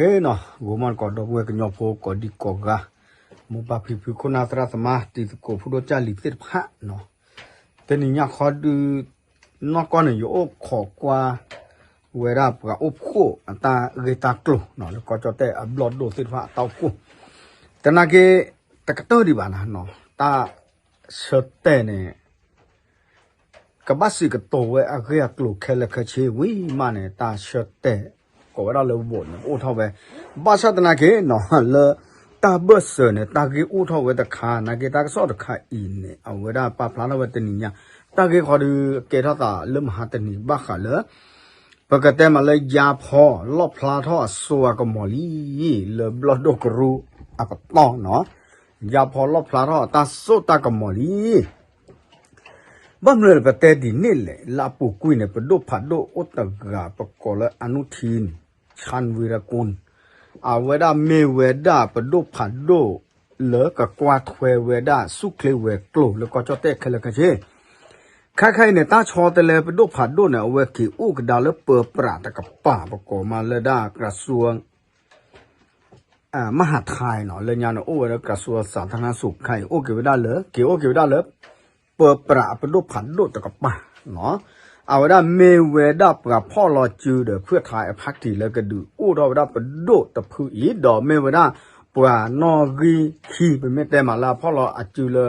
ဂ့ၤနီၤ ဂိၤမီၢ်တကိးဒီပုၢ်ဝဲၢ်ကညီဖိကိးဒံကိးဂၤ မိၢ်ပၢ်ဖံဖုခိၣ်နၢ်သရၣ်သမါ တံၤသကိးဖိဒိၣ်ကၢ်လံၤသ့ၣ်တဖၣ်နီၤ, တနံၤညါဃီဒုး နီၢ်ကီၢ်န့ၣ် ယအိၣ်ခိးကွၢ်ဝဲဒၣ်ပှၤအိၣ်ဖှိၣ်အတၢ်ဂ့ၢ်တၢ်ကျိၤနီၤ လၢကီၢ်ကၠီၣ်တဲၣ်အဘျီၣ်ဒိၣ်သ့ၣ်တဖၣ်အတၢ်အိၣ်ဖှိၣ်, သနာ်က့ တကတၢၢ်ဒံးဘၣ်နၤနီၤ တၢ်ဆၢတဲာ်န့ၣ် ကဘၣ်စံးကတိၤဝဲအဂ့ၢ်အကျိၤခဲလၢာ်ခဲဆ့ဝံၤမးန့ၣ် တၢ်ဆၢတဲာ် ကိးဝဲဒၣ်လၢ vote န့ၣ် အိၣ်ထီၣ်ဝဲ, ဘၣ်ဆၣ်သနာ်က့နီၤ လၢတၢ်ဘၢၣ်စၢၤန့ၣ် တၢ်ဂ့ၢ်အိၣ်ထီၣ်ဝဲတခါ နာ်က့တၢ်ကစီၣ်တခါအံၤန့ၣ် အဝဲဒၣ်ပာ်ဖျါထီၣ်ဝဲတနံၤညါ တၢ်ဂ့ၢ်ဃီဒုးကဲထီၣ်သးလၢမဟါတနံၤဘၣ်ဃးလၢ ပကတဲမးလၢယါဖီလီၣ်ဖျါထီၣ်အစိအကမီၤလံ လၢဘျီၣ်ဒိၣ်ကရူၢ်အပတီၢ်နီၤ, ယါဖီလီၣ်ဖျါထီၣ်အတၢ်စိတၢ်ကမီၤလံ ဘၣ်မနုၤလၢပတဲဒ်န့ၣ်လဲၣ် လၢအပူၤကွံာ်န့ၣ် ပဒိၣ်ဖးဒိၣ်အိၣ်တဂၤ ပကိးလၢ အနုထံၣ် ဆၣ်ဝံရကူၣ် အဝဲဒၣ်မ့ၢ်ဝဲဒၣ်ပဒိၣ်ဖးဒိၣ်လၢကကွၢ်ထွဲဝဲဒၣ်ဆူၣ်ချ့ဝဲၤကျိၤလၢကီၢ်ကၠီၣ်တဲၣ်ခဲလၢာ်ခဲဆ့, ခဲခါအံၤန့ၣ် တၢ်ဆီတလဲပဒိၣ်ဖးဒိၣ်န့ၣ် အဝဲက့ၤအိၣ်ကဒါလၢပၢပြးတကပၤ ပကိးမးလၢဒၣ် กระทรวง မဟာဒ်နီၤ လၢညါန့ၣ် အိၣ်ဝဲလၢ กระทรวงสาธารณสุข ခါအံၤ အိၣ်က့ၤဝဲဒၣ်လၢ က့ၤအိၣ်က့ၤဝဲဒၣ်လၢ ပၢပြးအပဒိၣ်ဖးဒိၣ်တကပၤနီၤ, အဝဲဒၣ်မ့ၢ်ဝဲဒၣ်ပှၤဖီၣ်လီၤစုဒီး ဖုၣ်ထါအဖါတံၢ် လၢကဒုးအိၣ်ထီၣ်ဝဲဒၣ်ပဒိၣ်တဖုအံၤ ဒီးမ့ၢ်ဝဲဒၣ်ပှၤနီၣ်ဂံၢ်ခံ ပမ့ၢ်တဲမးလၢအဖီၣ်လီၤအစုလၢ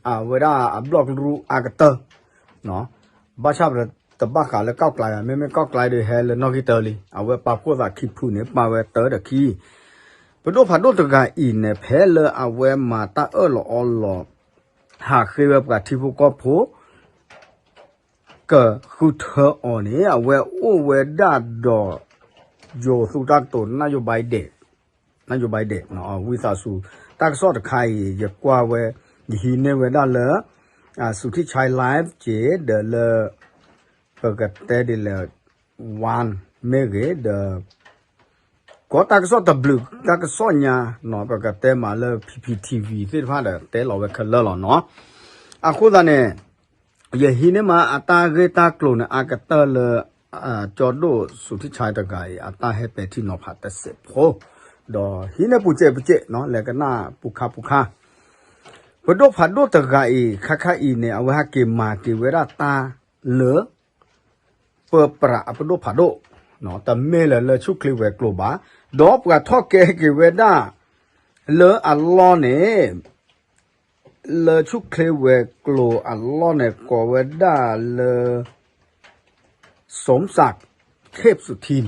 အဝဲဒၣ်အဘျီၣ်ကရူၢ်အကတၢၢ် ဘၣ်ဆၣ်တဘၣ်ဃးလၢကီၢ်ကျါယါ မ့မ့ၢ်ကီၢ်ကျါဒီးဟဲလၢနီၣ်ဂံၢ်တၢလံ အဝဲပာ်ဖှိၣ်သးခံဖုန့ၣ် ပာ်ဝဲတၢဒီးခံ ပဒိၣ်ဖးဒိၣ်တဂၤအံၤန့ၣ် ဖဲလၢအဝဲမၤတၢ်အၢၣ်လီၤအီလီၤ ဟးဃ့ဝဲပှၤထံဖိကီၢ်ဖိ ကဃုထၢအီၤန့ၣ် အဝဲအိၣ်ဝဲဒၣ်ဒီး ယိၤသူတၢ်ကတိၤ นโยบายเด่น นโยบายเด่น ဝံသးစူၤ တၢ်ကစီၣ်တခါအံၤ ယကွၢ်ဝဲ ယဟံးန့ၢ်ဝဲဒၣ်လၢ สุทธิชัย ไลฟ์ က့ၤ ဒီးလၢ ပကတဲဒ်လဲၣ် ဝါ မ့ၢ်ဂ့ၤ ဒီး ကီတၢ်ကစီၣ်တဘျုး တၢ်ကစီၣ်ညါနီၤ ပကတဲမးလၢ พีพีทีวี သ့ၣ်တဖၣ်ဒီး တဲလီၤဝဲခဲလၢာ်လီၤနီၤ. အဃိသတးန့ၣ် ယဟံးန့ၢ်မးအတၢ်ဂ့ၢ်တၢ်ကျိၤန့ၣ် အကတၢၢ်လၢ ကၠီဒိၣ် สุทธิชัย တဂၤအံၤ အတၢ်ဟဲပဲာ်ထံနီၤဖးတစဲးဖိ ဒီးဟံးန့ၢ်ပူၤစဲးပူၤစဲးနီၤ လဲၤကနၣ်ပူၤခါပူၤခါ ပဒိၣ်ဖးဒိၣ်တဂၤအံၤ ခါခါအံၤန့ၣ် အဝဲဟဲက့ၤမၤက့ၤဝဲဒၣ်တၢ်လၢ ပၢပြးအပဒိၣ်ဖးဒိၣ်, တမ့ၢ်လၢလၢဆူၣ်ချ့ဝဲၤကျိၤဘၣ်, ဒီးပှၤထီၣ်ကဲက့ၤဝဲဒၣ် လၢအလီၢ်န့ၣ် လၢဆူၣ်ချ့ဝဲၤကျိၤအလီၢ်န့ၣ် ကိးဝဲဒၣ်လၢ สมศักดิ์ เทพสุทิน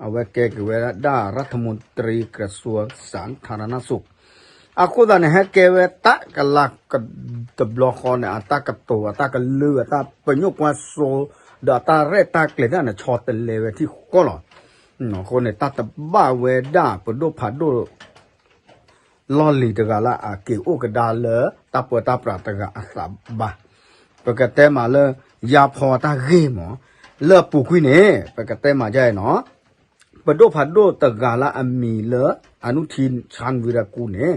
အဝဲကဲက့ၤဝဲဒၣ် รัฐมนตรีกระทรวงสาธารณสุข အဃိသတးန့ၣ် ဟဲကဲဝဲတၢ်ကလၤ တဘျီဃီန့ၣ် အတၢ်ကတိၤ အတၢ်ကလုၢ် အတၢ်ပညိၣ်ကွၢ်စိ ဒီးအတၢ်ရဲၣ်တၢ်ကျဲၤတဖၣ်န့ၣ် ဆီတလဲဝဲထံဃီလီၤ. အဃိန့ၣ် တၢ်တဘၣ်ဝဲဒၣ်ပဒိၣ်ဖးဒိၣ် လီၢ်လံၤတဂၤလၢအက့ၤအိၣ်ကဒါလၢတၢ်ပၢတၢ်ပြးတဂၤအသးဘၣ်. ပကတဲမးလၢ ယါဖီတၢ်ဂ့ၢ်မး လၢအပူၤကွံာ်န့ၣ် ပကတဲမးဒ်အံၤနီၤ ပဒိၣ်ဖးဒိၣ်တဂၤလၢအမံၤလၢ အနုထံၣ် ဆၣ်ဝံရကူၣ်န့ၣ်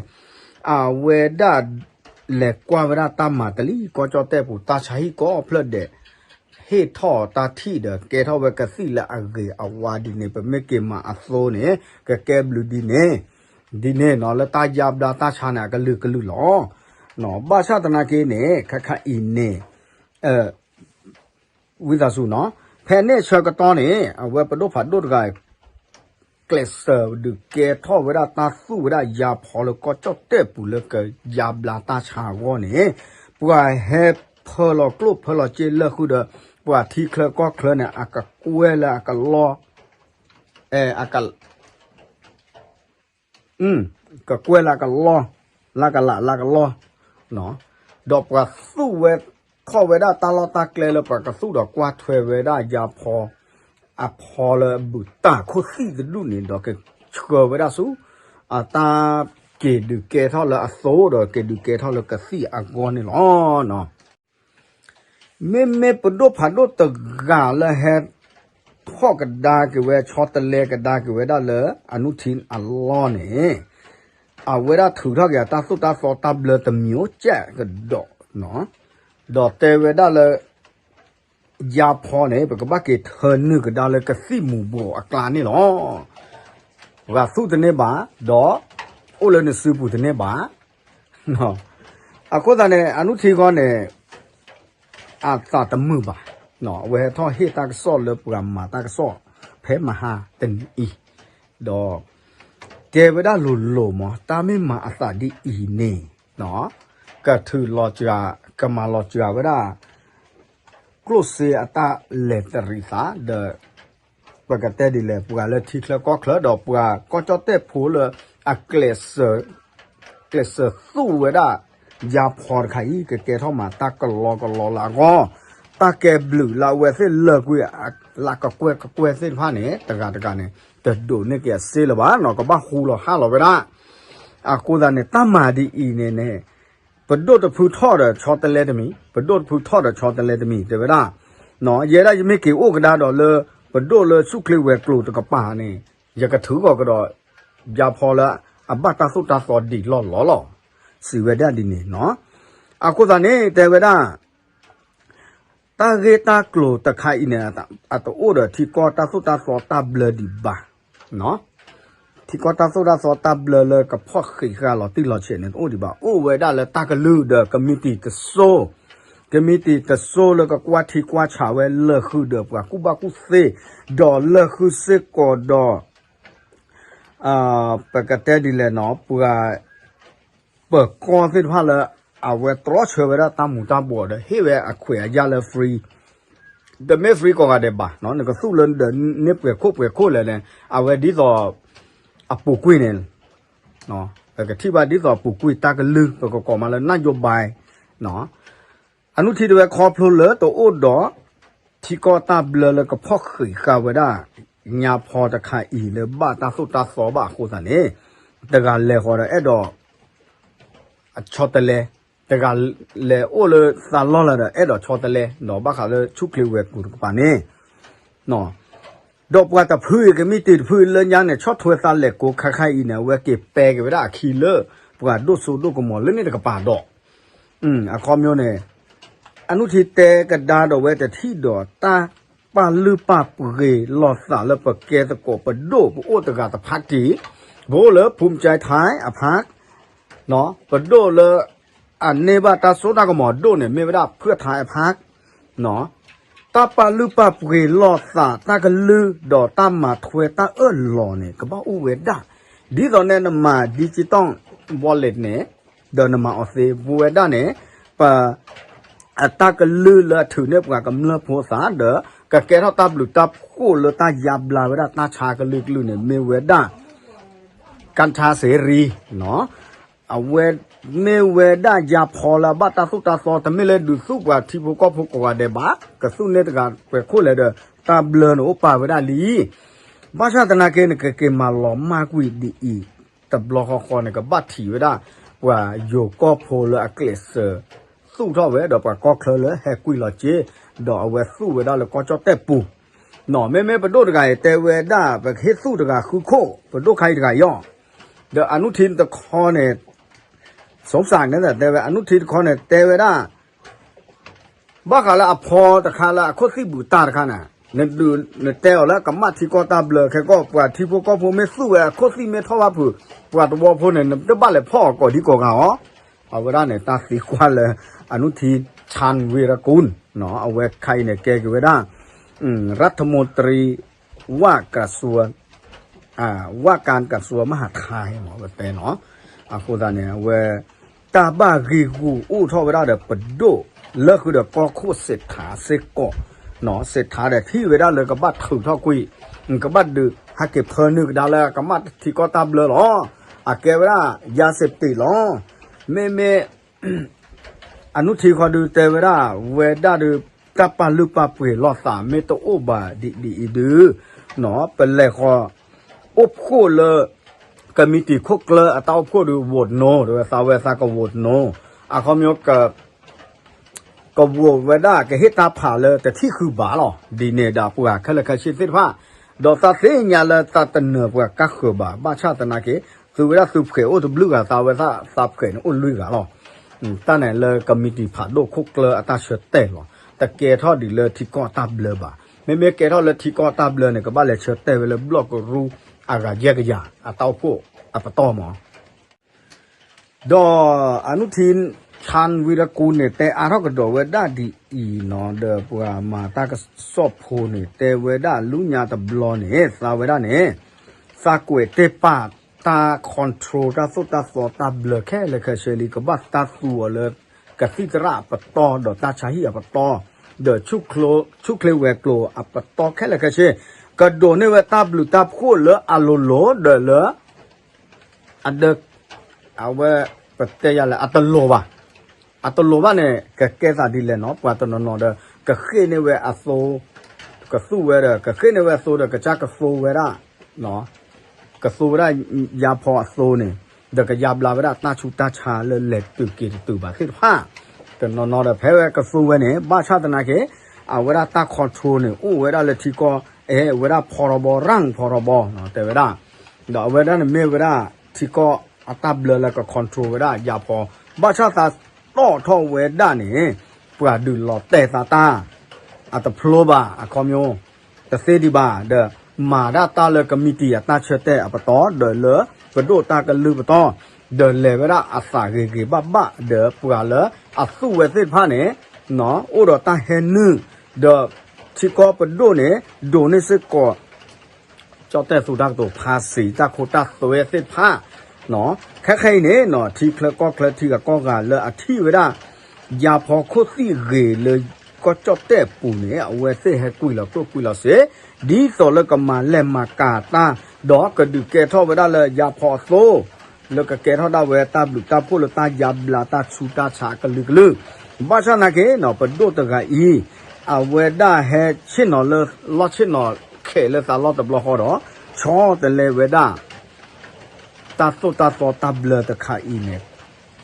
အဝဲဒၣ် လဲၤကွၢ်ဝဲဒၣ်တၢ်မၤတလံ ကီၢ်ကၠီၣ်တဲၣ်ပူၤ တၢ်ဆါဟံၣ်ကိးဖျၢၣ်ဒဲး ဟ့ၣ်ထီၣ်တၢ်ထံၣ်ဒီး ကဲထီၣ်ဝဲကသံၣ်လၢအဂ့ၤအဝါဒ်န့ၣ် ပမ့ၢ်က့ၤမၤအသိန့ၣ် ကကဲဘျုးဒ်န့ၣ် ဒ်န့ၣ်နီၤ လၢတၢ်ယါဘျါတၢ်ဆါန့ၣ် အကလုာ်ကလုာ်လီၤ. ဘၣ်ဆၣ်သနာ်က့န့ၣ် ခဲခါအံၤန့ၣ် ဝံသးစူၤနီၤ ဖဲန့ၣ်ဆၢကတီၢ်န့ၣ် အဝဲပဒိၣ်ဖးဒိၣ်တဂၤ ကျဲးစၢးဒုးကဲထီၣ်ဝဲဒၣ်တၢ်သူၣ်ဝဲဒၣ်ယါဖီလၢကီၢ်ကၠီၣ်တဲၣ်ပူၤလၢကယါဘျါတၢ်ဆါအဂီၢ်န့ၣ် ပှၤဟဲဖၢလီၤကျိၣ်ဖၢလီၤစ့လၢဃုာ်ဒီး ပှၤထံချၢကီၢ်ချၢန့ၣ် အကကွဲၢ်လၢအကလီၢ် အဲ အက ကကွဲၢ်လၢအကလီၢ် လၢကလးလၢကလီၢ် ဒီးပှၤသူၣ်ဝဲထီၣ်ဝဲဒၣ်တၢ်လီၢ်တၢ်ကျဲလၢပှၤကသူၣ်ဒီးကွၢ်ထွဲဝဲဒၣ်ယါဖီ အဖီလၢအဘူးတၢ်ခိၣ်သံၣ်တဒူၣ်န့ၣ် ဒီးကဆှၢဝဲဒၣ်ဆူ အတၢ်က့ၤဒုးကဲထီၣ်လၢအသိဒီးက့ၤဒုးကဲထီၣ်လၢကသံၣ်အဂီၢ်န့ၣ်လီၤ. မ့မ့ၢ်ပဒိၣ်ဖးဒိၣ်တဂၤလၢဟဲထီၣ်ကဒါက့ၤဝဲ ဆီတလဲကဒါက့ၤဝဲဒၣ်လၢ အနုထံၣ်အလီၢ်န့ၣ် အဝဲဒၣ်ထုးထီၣ်က့ၤအတၢ်သိၣ်တၢ်သီတၢ်ဘျၢတမံၤအိၣ်ကဲးကဒီး ဒီးတဲဝဲဒၣ်လၢ ယါဖီန့ၣ် ပကဘၣ်က့ၤထၢနုာ်ကဒါလၢကသံၣ်မူၤဘှီးအကျါန့ၣ်လီၤ. ဂၤသူၣ်တန့ၢ်ဘၣ်, ဒီးအိၣ်လၢနစုပူၤတန့ၢ်ဘၣ်. အဃိသတးန့ၣ် အနုထံဃီန့ၣ် အသးတမုာ်ဘၣ်. အဝဲဟဲထီၣ်ဟ့ၣ်တၢ်ကစီၣ်လၢပှၤမၤတၢ်ကစီၣ်ဖဲမဟါတနံၤအံၤ, ဒီးတဲဝဲဒၣ်လိၤလိၤမး တၢ်မ့ၢ်မၤအသးဒ်အံၤန့ၣ် ကထုးလီၤစှၤ ကမၤလီၤစှၤဝဲဒၣ် ကျိၣ်စ့အတၢ်လဲၤတရံးသး ဒီး ပကတဲဒ်လဲၣ် ပှၤလၢထံချၢကီၢ်ချၢ ဒီးပှၤကီၢ်ကၠီၣ်တဲၣ်ဖိလၢအ ကျဲးစၢးသူၣ်ဝဲဒၣ် ယါဖီတခါအံၤ ကကဲထီၣ်မးတၢ်ကလီကလီလၢအဂီၢ်, တၢ်ကဲဘျုးလၢအဝဲသ့ၣ်လၢာ်ကွံာ် လၢကကွဲၢ်ကကွဲၢ်သ့ၣ်တဖၣ်န့ၣ် တဂၤတဂၤန့ၣ် တဒိးန့ၢ်က့ၤအစ့လၢၤဘၣ်နီၤ ကဘၣ်ဟူလီၤဟးလီၤဝဲဒၣ်. အဃိသတးန့ၣ် တၢ်မၤဒ်အံၤန့ၣ်န့ၣ် ပဒိၣ်တဖုထီၣ်ဒီးဆီတလဲတမံၤ, ပဒိၣ်တဖုထီၣ်ဒီးဆီတလဲတမံၤ တဲဝဲဒၣ်, ယဲဒၣ်ယမ့ၢ်က့ၤအိၣ်ကဒါဒီးလၢ ပဒိၣ်လၢဆူၣ်ချ့ဝဲၤကျိၤတကပၤန့ၣ် ယကထုးဂီၤကဒီး ယါဖီလၢအဘၣ်တၢ်သိၣ်တၢ်သီဒံးလီၢ်လီၢ်လီၤ. စံးဝဲဒၣ်ဒ်န့ၣ်နီၤ. အဃိသတးန့ၣ် တဲဝဲဒၣ် တၢ်ဂ့ၢ်တၢ်ကျိၤတခါအံၤန့ၣ် အတအိၣ်ဒီးထံကီၢ်တၢ်သိၣ်တၢ်သီတၢ်ဘျၢဒံးဘၣ်. ထံကီၢ်တၢ်သိၣ်တၢ်သီတၢ်ဘျၢလၢကဖီၣ်ဃံးဃာ်လီၤတံၢ်လီၤဆဲးန့ၣ် တအိၣ်ဒံးဘၣ်. အိၣ်ဝဲဒၣ်လၢတၢ်ကလုၢ်ဒီးကမံးတံာ်တစိ, ကမံးတံာ်တစိလၢကကွၢ်ထံကွၢ်ဆးဝဲလၢာ်ဃုာ်ဒီးပှၤကူၣ်ဘၣ်ကူၣ်သ့, ဒီးလၢာ်ဃုာ်စ့ၢ်ကီးဒီး ပကတဲဒ်လဲၣ်နီၤ ပှၤ ပၢၤကီၢ်သ့ၣ်တဖၣ်လၢ အဝဲတြီဆၢဝဲဒၣ်တၢ်မူၤတၢ်ဘှီးဒီး ဟ့ၣ်ဝဲအခွဲးအယာ်လၢ free, တမ့ၢ် free ကိးဂၤဒဲးဘၣ်, နကသူၣ်လၢနဒၢးန့ၢ်ပှဲၤခိၣ်ပှဲၤခိၣ်လဲၣ်န့ၣ် အဝဲဒ်သိး အပူၤကွံာ်န့ၣ် ပကထံၣ်ဘၣ်ဒ်သိးအပူၤကွံာ်တၢ်ကလုၢ် ပကကိးမးလၢ နၢ်ယိၤဘါ အနုထံတဝဲခီဖျိလၢတအိၣ်ဒီး ထံကီၢ်တၢ်ဘျၢလၢကဖီၣ်ဃံးဃာ်ဝဲဒၣ် ညါဖီတခါအံၤလၢဘၣ်တၢ်သိၣ်တၢ်သီဘၣ်အဃိသတးန့ၣ် တဂၤလဲၤဃီၤဒီးအဲၣ်ဒိး ဆီတလဲ, တဂၤလဲၤအိၣ်လၢသးလီၢ်လၢၤဒီးအဲၣ်ဒိးဆီတလဲ ဒီးဘၣ်ဃးလၢဆူၣ်ချ့ဝဲၤကျိၤတကပၤန့ၣ် ဒီးပှၤတဖုအံၤကမံးတံာ်တဖုအံၤလၢညါန့ၣ် ဆီၣ်ထွဲသးလဲၤကိးခါခါအံၤန့ၣ် အဝဲက့ၤပဲက့ၤဝဲဒၣ်အခံလၢ ပှၤဒိၣ်စိဒိၣ်ကမီၤလၢန့ၣ်တကပၤဒီး အခီပညီန့ၣ် အနုထံတဲကဒါဒီးဝဲတထံၣ်ဒီးတၢ်ပာ်လုၢ်ပာ်ပှ့ၤလိာ်သးလၢပကဲသကိးပဒိၣ် ပအိၣ်တဂၤတဖးတံၢ်, ပအိၣ်လၢ ภูมิใจไทย အဖး ပဒိၣ်လၢ အန့ၢ်ဘၣ်တၢ်စိတၢ်ကမီၤဒိၣ်န့ၣ် မ့ၢ်ဝဲဒၣ် เพื่อไทย အဖး တၢ်ပာ်လုၢ်ပာ်ပှ့ၤလိာ်သးတၢ်ကလုၢ်ဒီးတၢ်မၤထွဲတၢ်အၢၣ်လီၤန့ၣ် ကဘၣ်အိၣ်ဝဲဒၣ်, ဒ်သိးန့ၣ်နမၤ digital wallet န့ၣ် ဒီးနမၤအီၤသ့ ပဝဲဒၣ်န့ၣ် ပ အတၢ်ကလုၢ်လၢအထုးန့ၢ်ပှၤကမျၢၢ်ဖိသးဒီး ကကဲထီၣ်တၢ်ဘျုးတၢ်ဖှိၣ်လၢတၢ်ယါဘျါဝဲဒၣ်တၢ်ဆါကလုာ်ကလုာ်န့ၣ် မ့ၢ်ဝဲဒၣ် ကၣ်ထါစ့ရံ အဝဲမ့ၢ်ဝဲဒၣ်ယါဖီလၢအဘၣ်တၢ်သိၣ်တၢ်သီ တမ့ၢ်လၢဒုးသူၣ်ပှၤထံဖိကီၢ်ဖိကိးဂၤဒဲးဘၣ်, ကသူၣ်န့ၢ်တဂၤပှဲၤခိၣ်လဲၣ်ဒီး တၢ်ဘျၢန့ၣ်အိၣ်ပာ်ဝဲဒၣ်လံ. ဘၣ်ဆၣ်သနာ်က့ နကက့ၤမၤလီၤမၢ်ကွံာ်ဒ်အံၤ တဘျီဃီဃီန့ၣ် ကဘၣ်ထံးဝဲဒၣ် ပှၤယိၤကီၢ်ဖိလၢအကျဲးစၢးသူၣ်ထီၣ်ဝဲ ဒီးပှၤကီၢ်ချၢလၢဟဲကွံာ်လီၤစ့ ဒီးအဝဲသူၣ်ဝဲဒၣ်လၢကီၢ်ကၠီၣ်တဲၣ်ပူၤ မ့မ့ၢ်ပဒိၣ်တဂၤအံၤတဲဝဲဒၣ် ပကဟ့ၣ်သူၣ်တဂၤဃုခိၣ် ပဒိၣ်ခါအံၤတဂၤအံၤအီၤ, ဒီးအနုထံတခီန့ၣ် စူးစမ်းန့ၣ်တဲဝဲ အနုထံတခီန့ၣ် တဲဝဲဒၣ် ဘၣ်ဃးလၢအဖီတခါလၢအခိၣ်သံၣ်ဘူးတၢ်တခါန့ၣ် နဒုးနတဲအီၤလၢကမၣ်ထံကီၢ်တၢ်ဘျၢခဲကီၢ် ပှၤထံဖိကီၢ်ဖိမ့ၢ်သူၣ်ဝဲအခိၣ်သံၣ်မ့ၢ်ထီၣ်ဘၣ်ဖုး ပှၤတဝီဖိန့ၣ် နတဘၣ်လဲၤဖီၣ်အီၤကိးဒံကိးဂၤအီၤ, အဝဲဒၣ်န့ၣ် တၢ်သံကွၢ်လၢ အနုထံ ชาญวีรกูล အဝဲခါအံၤန့ၣ် ကဲက့ၤဝဲဒၣ် รัฐมนตรี ว่าการกระทรวง ว่าการกระทรวงมหาดไทย မ့ၢ်ဝဲတဲနီၤ, အဃိသတးန့ၣ် အဝဲ တၢ်ဘၣ်ဂံာ်ဂူာ်အိၣ်ထီၣ်ဝဲဒၣ်ဒီးပဒိၣ် လၢဃုာ်ဒီးကီၢ်ခိၣ်စ့းထါစ့ၢ်ကီး, စ့းထါဒီးထံၣ်ဝဲဒၣ်လၢကဘၣ်ထုးထီၣ်ကွံာ်, ကဘၣ်ဒုးဟဲက့ၤဖၢနုာ်ကဒါလၢကမၣ်ထံကီၢ်တၢ်ဘျၢလီၤ, အကဲဝဲဒၣ် ယၤစ့းပ့းလီၤ, မ့မ့ၢ် အနုထံဃီဒုးတဲဝဲဒၣ် ဝဲဒၣ်ဒုး တၢ်ပာ်လုၢ်ပာ်ပှ့ၤလိာ်သးမ့ၢ်တအိၣ်ဘၣ်ဒ်ဒ်အံၤဒုး, ပလဲၤဃီၤ အိၣ်ဖှိၣ်လၢ ကမံးတံာ်ခိၣ်ကျၢၢ်အတၢ်အိၣ်ဖှိၣ်ဒုး vote no တဲဝဲသးဝဲသးက vote no, အခီပညီ က vote ဝဲဒၣ် ကဟ့ၣ်တၢ်ဖးလၢတထံၣ်ဃုာ်ဘၣ်လီၤ, ဒ်န့ၣ်ဒီးပှၤခဲလၢာ်ခဲဆ့သ့ၣ်တဖၣ်, ဒီးသးသ့ၣ်ညါလၢသးတနၢၤပှၤကါဃၢၤဘၣ်, ဘၣ်ဆၣ်သနာ်က့ သုဝဲဒၣ်သုဖှဲးအိၣ်တဘျုးဂၤ သးဝဲသးဖှဲးန့ၣ်အိၣ်လွံၢ်ဂၤလီၤ, တၢ်န့ၣ်လၢကမံးတံာ်ဖးဒိၣ်ခိၣ်ကျၢၢ်အတၢ်ဆၢတဲာ်လီၤ, တကဲထီၣ်ဒ်လၢထံကီၢ်တၢ်ဘျၢဘၣ်, မ့မ့ၢ်ကဲထီၣ်လၢထံကီၢ်တၢ်ဘျၢန့ၣ် ကဘၣ်လဲၤဆၢတဲာ်ဝဲလၢဘျီၣ်ကရူၢ် အဂၤယဲၢ်ကယၤအတၢ်အိၣ်ဖှိၣ်အပတီၢ်မး ဒီးအနုထံ ဆၣ်ဝံရကူၣ်န့ၣ် တဲအါထီၣ်ကဒီးဝဲဒၣ်ဒ်အံၤနီၤ ဒီးပှၤမၤတၢ်ကစီၣ်ဖိန့ၣ် တဲဝဲဒၣ်လၢညါတဘျီန့ၣ် သးဝဲဒၣ်န့ၣ် သးကွဲးတဲပာ်တၢ် control တၢ်သိၣ်တၢ်သီတၢ်ဘျၢခဲလၢာ်ခဲဆ့လံ ကဘၣ်တၢ်သူအီၤလၢ ကသံၣ်သရၣ်အပတီၢ် ဒီးတၢ်ဆါဟံၣ်အပတီၢ် ဒီးဆူၣ်ချ့ဝဲၤကျိၤအပတီၢ်ခဲလၢာ်ခဲဆ့ ကဒိးန့ၢ်ဝဲတၢ်ဘျုးတၢ်ဖှိၣ်လၢအလိၤလိၤဒီးလၢ အဒၢ အဝဲ ပတဲယၤလဲၣ် အတလိၤဘၣ်, အတလိၤဘၣ်န့ၣ် ကကဲသးဒ်လဲၣ်နီၤ ပှၤတနီၤနီၤဒီး ကဃ့ၢ်န့ၢ်ဝဲအသိ ကသူဝဲဒီး ကဃ့ၢ်န့ၢ်ဝဲအသိဒီး ကစၢ်ကသိဝဲဒၣ် ကသိဝဲဒၣ် ယၤဖီအသိန့ၣ် ဒီးကယါဘျါဝဲဒၣ်တၢ်ဆူးတၢ်ဆါလၢလဲၤတုၤက့ၤတတုၤဘၣ်သ့ၣ်တဖၣ် တနီၤနီၤဒီးဖဲဝဲကသိဝဲန့ၣ် ဘၣ်ဆၣ်သနာ်က့ အဝဲဒၣ်တၢ် control န့ၣ် အိၣ်ဝဲဒၣ်လၢထံကီၢ် အဲၣ်ဝဲဒၣ်ဖီထီဘီ ရၣ်ဖီထီဘီ တဲဝဲဒၣ် ဒီးအဝဲဒၣ်န့ၣ်မ့ၢ်ဝဲဒၣ် ထံကီၢ်အတၢ်ဘျၢလၢက control ဝဲဒၣ်ယၤဖီ ဘၣ်ဆၣ်သးတီၣ်ထီၣ်ဝဲဒၣ်န့ၣ် ပှၤဒုးလီၤတဲာ်သးတၢ် အတဖျိဘၣ်အခီပညီ တသ့ဒံးဘၣ် ဒီးမၤဒၣ်တၢ်လၢကမံးတံာ်အတၢ်ဆၢတဲာ်အပတီၢ် ဒီးလၢပဒိၣ်တၢ်ကလုၢ်ပတီၢ် ဒီးလဲၤဝဲဒၣ်အသးဂ့ၤဂ့ၤဘၣ်ဘၣ် ဒီးပှၤလၢအသူဝဲသ့ၣ်တဖၣ်န့ၣ် အိၣ်ဒီးတၢ်ဟဲနုာ် ဒီးထံကီၢ်ပဒိၣ်န့ၣ် ဒိးန့ၢ်စ့ၢ်ကီး ကၠီၣ်တဲၣ်သူတၢ်ကတိၤ ဖးစံး တၢ်ခိတၢ်သွဲသ့ၣ်တဖၣ် ခဲခဲအံၤန့ၣ် ထံချၢကီၢ်ချၢထံဂၤကီၢ်ဂၤလၢအထံၣ်ဝဲဒၣ် ယၤဖီခိၣ်သံၣ်ဂ့ၤလၢကီၢ်ကၠီၣ်တဲၣ်ပူၤန့ၣ် အဝဲသ့ၣ်ဟဲကွံာ်လီၤကျိၣ်ကွံာ်လီၤစ့ ဒ်သိးလၢကမၤလဲၢ်မၤကၤတၢ် ဒီးကဒုးကဲထီၣ်ဝဲဒၣ်လၢယၤဖီအသိ လၢကကဲထီၣ်ဒၣ်ဝဲတၢ်ဘျုးတၢ်ဖှိၣ်လၢတၢ်ယါဘျါတၢ်ဆူးတၢ်ဆါအကလုာ်ကလုာ် ဘၣ်ဆၣ်သနာ်က့ ပဒိၣ်တဂၤအံၤ အဝဲဒၣ်ဟဲဆ့ၣ်နီၤလၢလီၢ်ဆ့ၣ်နီၤခဲးလၢသးလီၢ်တဘျီဃီဒီး ဆီတလဲဝဲဒၣ် တၢ်သိၣ်တၢ်သီတၢ်ဘျၢတခါအံၤန့ၣ်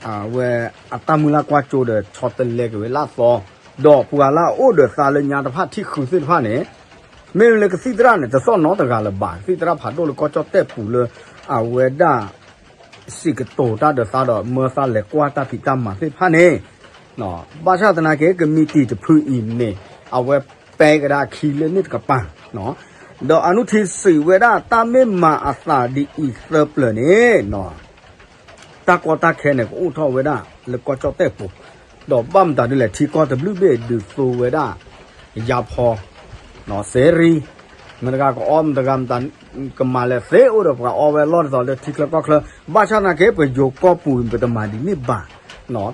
အဝဲအတၢ်မုၢ်လၢ်ကွၢ်စိဒီးဆီတလဲက့ၤဝဲလၢအသီ ဒီးပှၤလၢအအိၣ်ဒီးသးလၢညါတဖၣ်ထံၣ်ဃုာ်သ့ၣ်တဖၣ်န့ၣ် မ့ၢ်လၢကသံၣ်သရၣ်န့ၣ် တသီၣ်နီတဂၤလၢၤဘၣ် ကသံၣ်သရၣ်ဖးဒိၣ်လၢကီၢ်ကၠီၣ်တဲၣ်ပူၤလၢ အဝဲဒၣ် စံးကတိၤတၢ်ဒီးသးဒီး မၢသးလဲၤကွၢ်တၢ်ဖံးတၢ်မၤသ့ၣ်တဖၣ်န့ၣ် ဘၣ်ဆၣ်သနာ်က့ ကမံးတံာ်တဖုအံၤန့ၣ် အဝဲပဲကဒါခံလၢန့ၣ်တကပၤ ဒီးအနုထံစံးဝဲဒၣ် တၢ်မ့ၢ်မၤအသးဒ်အံၤသၢပျၢၤန့ၣ် တၢ်ကီတၢ်ခဲန့ၣ် ကအိၣ်ထီၣ်ဝဲဒၣ်လၢကီၢ်ကၠီၣ်တဲၣ်ပူၤ, ဒီးဘၣ်မတၤဒ်လဲၣ် ထံကီၢ်တဘျုးဘ့ၣ်ဒုးသိဝဲဒၣ် ယၤဖီ စ့ရံ မတဂၤကအီမတဂၤမတၤ ကမၤလဲၤသ့အိၣ်ဒီးပှၤအီဝဲလီၢ်ဒ်သိးလၢထံချၢကီၢ်ချၢ, ဘၣ်ဆၣ်သနာ်က့ ပယိၤကီၢ်ပူၤ ပတမၤဒ်န့ၣ်ဘၣ်,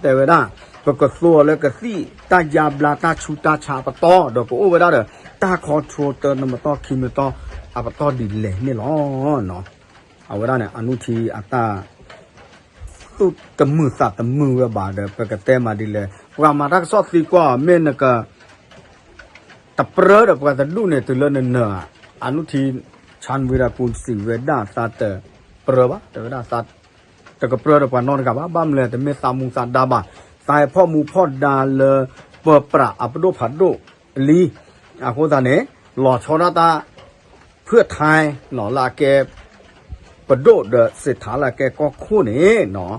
တဲဝဲဒၣ် ပကသိအီၤလၢကသံၣ်တၢ်ယါဘျါတၢ်ဆူးတၢ်ဆါအပတီၢ် ဒီးကအိၣ်ဝဲဒၣ်ဒီး တၢ် control တၢ်နမတီၢ်ခံမတီၢ်အပတီၢ်ဒ်လဲၣ်န့ၣ်လီၤ. အဝဲဒၣ်န့ၣ် အနုထံအတၢ် သူၣ်တမုာ်သးတမုာ်ဝဲဘၣ်ဒီး ပကတဲမးဒ်လဲၣ်, ပှၤမၤတၢ်ကစီၣ်သံကွၢ်အီၤ မ့ၢ်နက တပြၢဒီးပှၤတဒူၣ်န့ၣ် တုၤလၢနနၢၤဧါ, အနုထံ ဆၣ်ဝံရကူၣ်စံးဝဲဒၣ်သးတပြၢဘၣ်, တဲဝဲဒၣ်သးတကပြၢဒီးပှၤနီတဂၤဘၣ်, ဘၣ်မနုၤလဲၣ် တမ့ၢ်သးမူသးဒါဘၣ်, သးဟဲဖီၣ်မူဖီၣ်ဒါလၢ ပၢပြးအပဒိၣ်ဖးဒိၣ်လံ, အဃိသတးန့ၣ် လီၤဆီဒၣ်တၢ် ဖုၣ်ထဲ လၢအကဲ ပဒိၣ်ဒီးစ့ၣ်ထါလၢအကဲကီၢ်ခိၣ်န့ၣ်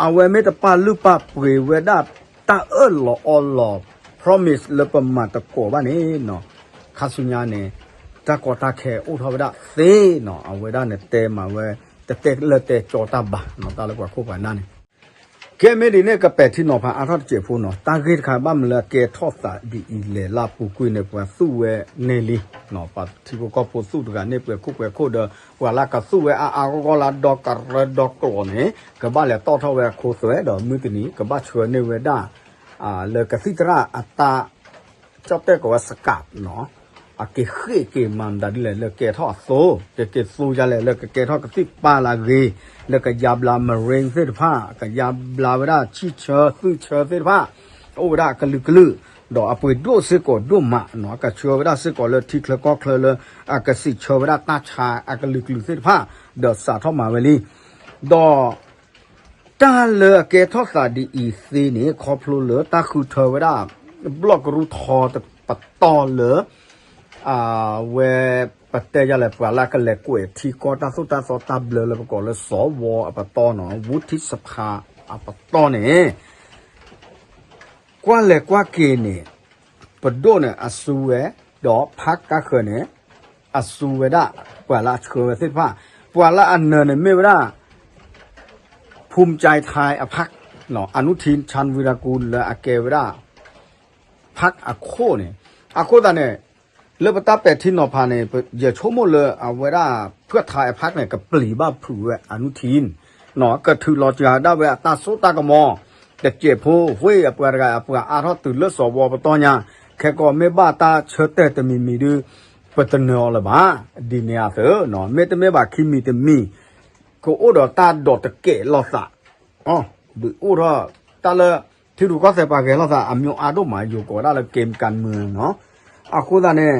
အဝဲမ့ၢ်တပာ်လုၢ်ပာ်ပှ့ၤဝဲဒၣ်တၢ်အၢၣ်လီၤအီလီၤ promise လၢပမၤတကိးဘၣ်န့ၣ် ခါဆူညါန့ၣ် တၢ်ကီတၢ်ခဲအိၣ်ထီၣ်ဝဲဒၣ်သ့နီၤ, အဝဲဒၣ်န့ၣ်တဲမးဝဲ တတဲလၢတဲကၠီတၢ်ဘၣ်နီၤ, တၢ်လၢပှၤခိၣ်ပှၤနၢ်န့ၣ် ကဲမ့ၢ်ဒ်န့ၣ် ကပဲာ်ထံနီၤဖးအါထီၣ်တစဲးဖိနီၤ, တၢ်ဂ့ၢ်တခါဘၣ်မနုၤလၢကဲထီၣ်သးဒ်အံၤလဲၣ်, လၢအပူၤကွံာ်န့ၣ် ပှၤသူၣ်ဝဲန့ၢ်လံ, ပှၤထံဖိကီၢ်ဖိသူၣ်တဂၤန့ၣ် ပှဲၤခိၣ်ပှဲၤခိၣ်ဒီး ပှၤလၢကသူၣ်ဝဲအါအါဂီၢ်ဂီၢ်လၢဒီကရၢဒီကျိာ်န့ၣ် ကဘၣ်လဲၤတီၣ်ထီၣ်ဝဲအခိသွဲ ဒီးမုၢ်တနံၤ ကဘၣ်ဆှၢန့ၢ်ဝဲဒၣ် လၢကသံၣ်သရၣ်အတၢ် ကၠီၣ်တဲၣ်ကိးဝဲ စကး နီၤ, အက့ၤဃ့ၢ်က့ၤမၤမတၤဒ်လဲၣ် လၢကဲထီၣ်အသိ, ကက့ၤသူယၤလဲၣ် လၢကကဲထီၣ်ကသံၣ်ပာ်လၢအဂ့ၤ, လၢကယါဘျါ marine သ့ၣ်တဖၣ်, ကယါဘျါဝဲဒၣ်ဆံၣ်ဆၢသုးဆၢသ့ၣ်တဖၣ်, အိၣ်ဝဲဒၣ်အကလုာ်ကလုာ်, ဒီးအပှ့ၤဒိၣ်စ့ၢ်ကီးဒိၣ်မးနီၤ, ကဆှၢဝဲဒၣ်စ့ၢ်ကီးလၢထံချၢကီၢ်ချၢလၢ အကစံးဆၢဝဲဒၣ်တၢ်ဆါအကလုာ်ကလုာ်သ့ၣ်တဖၣ်, ဒီးစးထီၣ်မၤဝဲလံ ဒီး တၢ်လၢအကဲထီၣ်သးဒ်အံၤသ့န့ၣ် ခီဖျိလၢတၢ်ဃုထၢဝဲဒၣ် ဘျီၣ်ကရူၢ်ထီတပတီၢ်လၢ အဝဲ ပတဲယၤလဲၣ် ပှၤလၢအကလဲၤကွဲးထံကီၢ်တၢ်သိၣ်တၢ်သီတၢ်ဘျၢလၢပကိးလၢ စီၤဝီ အပတီၢ်နီၤ, ဝူထံစဖါအပတီၢ်န့ၣ် ကွၢ်လဲၤကွၢ်က့ၤန့ၣ် ပဒိၣ်န့ၣ်အစုဝဲ, ဒီးဖးကါဃၢၤန့ၣ် အစုဝဲဒၣ် ပှၤလၢအဆှၢဝဲသ့ၣ်တဖၣ်, ပှၤလၢအနၢၤန့ၣ်မ့ၢ်ဝဲဒၣ် ภูมิใจไทย အ พรรค အနုထင် ชาญวีรกูล လၢအကဲဝဲဒၣ် พรรค အခိၣ်န့ၣ် အဃိသတးန့ၣ် လၢပတၢ်ပဲာ်ထံနီၤဖးန့ၣ် ယဆိကမိၣ်လၢအဝဲဒၣ် เพื่อไทย အ พรรค န့ၣ် ကပျံၤဘၣ်ဖုးဝဲ อนุทิน ကထုးလီၤစှၤဒၣ်ဝဲအတၢ်စိတၢ်ကမီၤ တစဲးဖိ ဃ့အပှၤတဂၤအပှၤအါထီၣ်တုၤလၢစီၤဝီပတီၢ်ညါ ခဲကီးမ့ၢ်ဘၣ်တၢ်ဆၢတဲာ်တမံၤမံၤဒု ပတနၢၤအီၤလၢၤဘၣ် ဒ်န့ၣ်အသိး မ့တမ့ၢ်ဘၣ်ခံမံၤတမံၤ ကအိၣ်ဒီးတၢ်ဒိးတကဲးလိာ်သး ဒုးအိၣ်ထီၣ်တၢ်လၢ ထံရူၢ်ကီၢ်သဲးပှၤဂဲၤလိာ်သး အမျိုးအါဒိၣ်မး ယိၤကိးဝဲဒၣ်လၢ เกมการเมือง နီၤ အဃိသတးန့ၣ်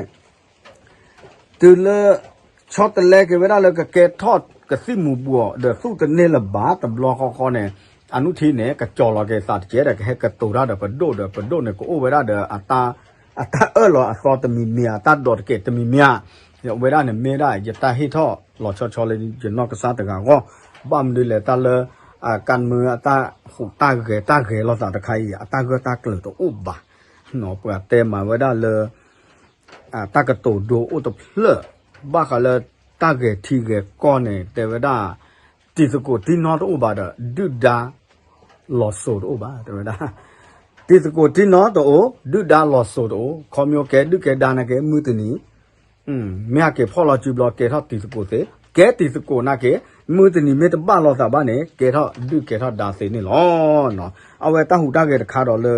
တုၤလၢ ဆီတလဲက့ၤဝဲဒၣ်လၢကကဲထီၣ်ကသံၣ်မူၤဘှီးဒီးသူၣ်တန့ၢ်လၢၤဘၣ်တဘျီဃီဃီန့ၣ် အနုထံန့ၣ် ကကၠီၤလီၤက့ၤသးတကဲးဒီး ကဟဲကတိၤတၢ်ဒီးပဒိၣ်ဒီး ပဒိၣ်န့ၣ် ကအိၣ်ဝဲဒၣ်ဒီး အတၢ်အၢၣ်လီၤအသီတမံၤမံၤ အတၢ်ဒိးတကဲးတမံၤမံၤ ဝဲဒၣ်န့ၣ်မ့ၢ်ဒၣ် ယတၢ်ဟ့ၣ်ထီၣ်လီၤဆီဆီလၢယနီၢ်ကစၢ်တဂၤအဂီၢ် ဘၣ်မနုၤလဲၣ်တၢ်လၢ การเมือง အတၢ်ဟူးတၢ်ဂဲၤတၢ်ဂဲၤလိာ်သးတခါအံၤ အတၢ်ဂၢၢ်တၢ်ကျၢၤတအိၣ်ဘၣ် ပှၤတဲမၤဝဲဒၣ်လၢ တၢ်ကတိၤဒိအိၣ်တဖျၢၣ် ဘၣ်ဃးလၢတၢ်ဂဲၤထံဂဲၤကီၢ်န့ၣ် တဲဝဲဒၣ် တံၤသကိးတံၢ်နီတအိၣ်ဘၣ်ဒီး ဒုၣ်ဒါလီၤစိၤတအိၣ်ဘၣ် တဲဝဲဒၣ် တံၤသကိးတံၢ်နီတအိၣ် ဒုၣ်ဒါလီၤစိၤတအိၣ် ခီဖျိကဲဒုၣ်ကဲဒါနာ်က့ မုၢ်တနံၤ မ့ၢ်ဟဲက့ၤဖီၣ်လီၤစုဘျီ ကဲထီၣ်တံၤသကိးသ့ ကဲတံၤသကိးနာ်က့ မုၢ်တနံၤမ့ၢ်တဘၣ်လိာ်သးဘၣ်န့ၣ် ကဲထီၣ်ဒုၣ်ကဲထီၣ်ဒါသ့န့ၣ်လီၤ. အဝဲတၢ်ဟူးတၢ်ဂဲၤတခါဒီးလၢ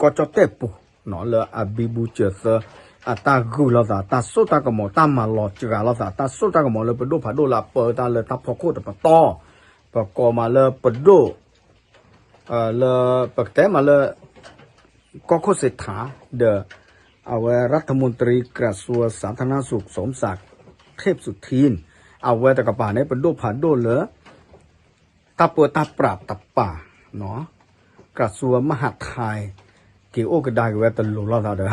ကီၢ်ကၠီၣ်တဲၣ်ပူၤ လၢအဘံဘူစၢၤသၢ အတၢ်ဂုာ်လိာ်သး တၢ်စိတၢ်ကမီၤ တၢ်မၤလီၤစှၤလိာ်သး တၢ်စိတၢ်ကမီၤလၢပဒိၣ်ဖးဒိၣ်လၢအပၢတၢ်လၢတၢ်ဖီခိၣ်တပတီၢ် ပကိးမးလၢပဒိၣ် လၢပကတဲမးလၢ ကီၢ်ခိၣ်စ့ထါ ဒီး အဝဲ รัฐมนตรีกระทรวงสาธารณสุข สมศักดิ์เทพสุทิน အဝဲတကပၤန့ၣ် ပဒိၣ်ဖးဒိၣ်လၢ တၢ်ပၢတၢ်ပြးတပၤ กระทรวงมหาดไทย က့ၤအိၣ်ကဒါက့ၤဝဲတလိၤလိာ်သးဒီး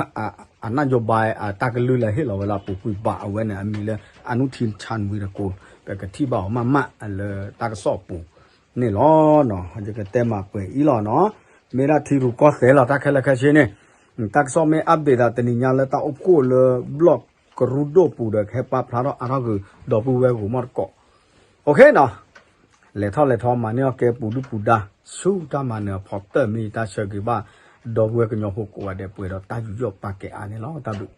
အ นโยบาย အတၢ်ကလုၢ်လၢဟ့ၣ်လီၤဝဲလၢအပူၤကွံာ်ဘၣ် အဝဲန့ၣ်အမံၤလၢ อนุทินชาญวีรกูล ပကထံၣ်ဘၣ်အီၤမးမးလၢတၢ်ကစီၣ်အပူၤန့ၣ်လီၤ. ယကတဲမးပှဲၤအံၤလီၤနီၤ မ့ၢ်ဒၣ်ထံရူၢ်ကီၢ်သဲးလီၤ တၢ်ခဲလၢာ်ခဲဆ့န့ၣ် တၢ်ကစီၣ်မ့ၢ် update သးတနံၤညါလၢတၢ်အိၣ်ဖှိၣ်လၢ ဘျီၣ်ကရူၢ်ဒိၣ်ပူၤဒီး ကဟဲပာ်ဖျါထီၣ်အါထီၣ်ဂ့ၤ ဒီပုၢ်ဝဲၢ်ဂိၤမီၢ်တကိး OK နီၤ လဲၤထီၣ်လဲၤထီမၤန့ၢ်အီၣ်ကဲပူၤဒုၣ်ပူၤဒါ ဆူတၢ်မၤနၢၤအဖီတၢၢ်မ့ၢ်ယတၢ်ဆၢဂ့ၤဘၣ် ဒီပုၢ်ဝဲၢ်ကညီဖိကိးဂၤဒဲးပှဲၤဒီးတၢ်ယူးယီၣ်ပာ်ကဲအါန့ၣ်လီၤ. တၢ်ဘျုး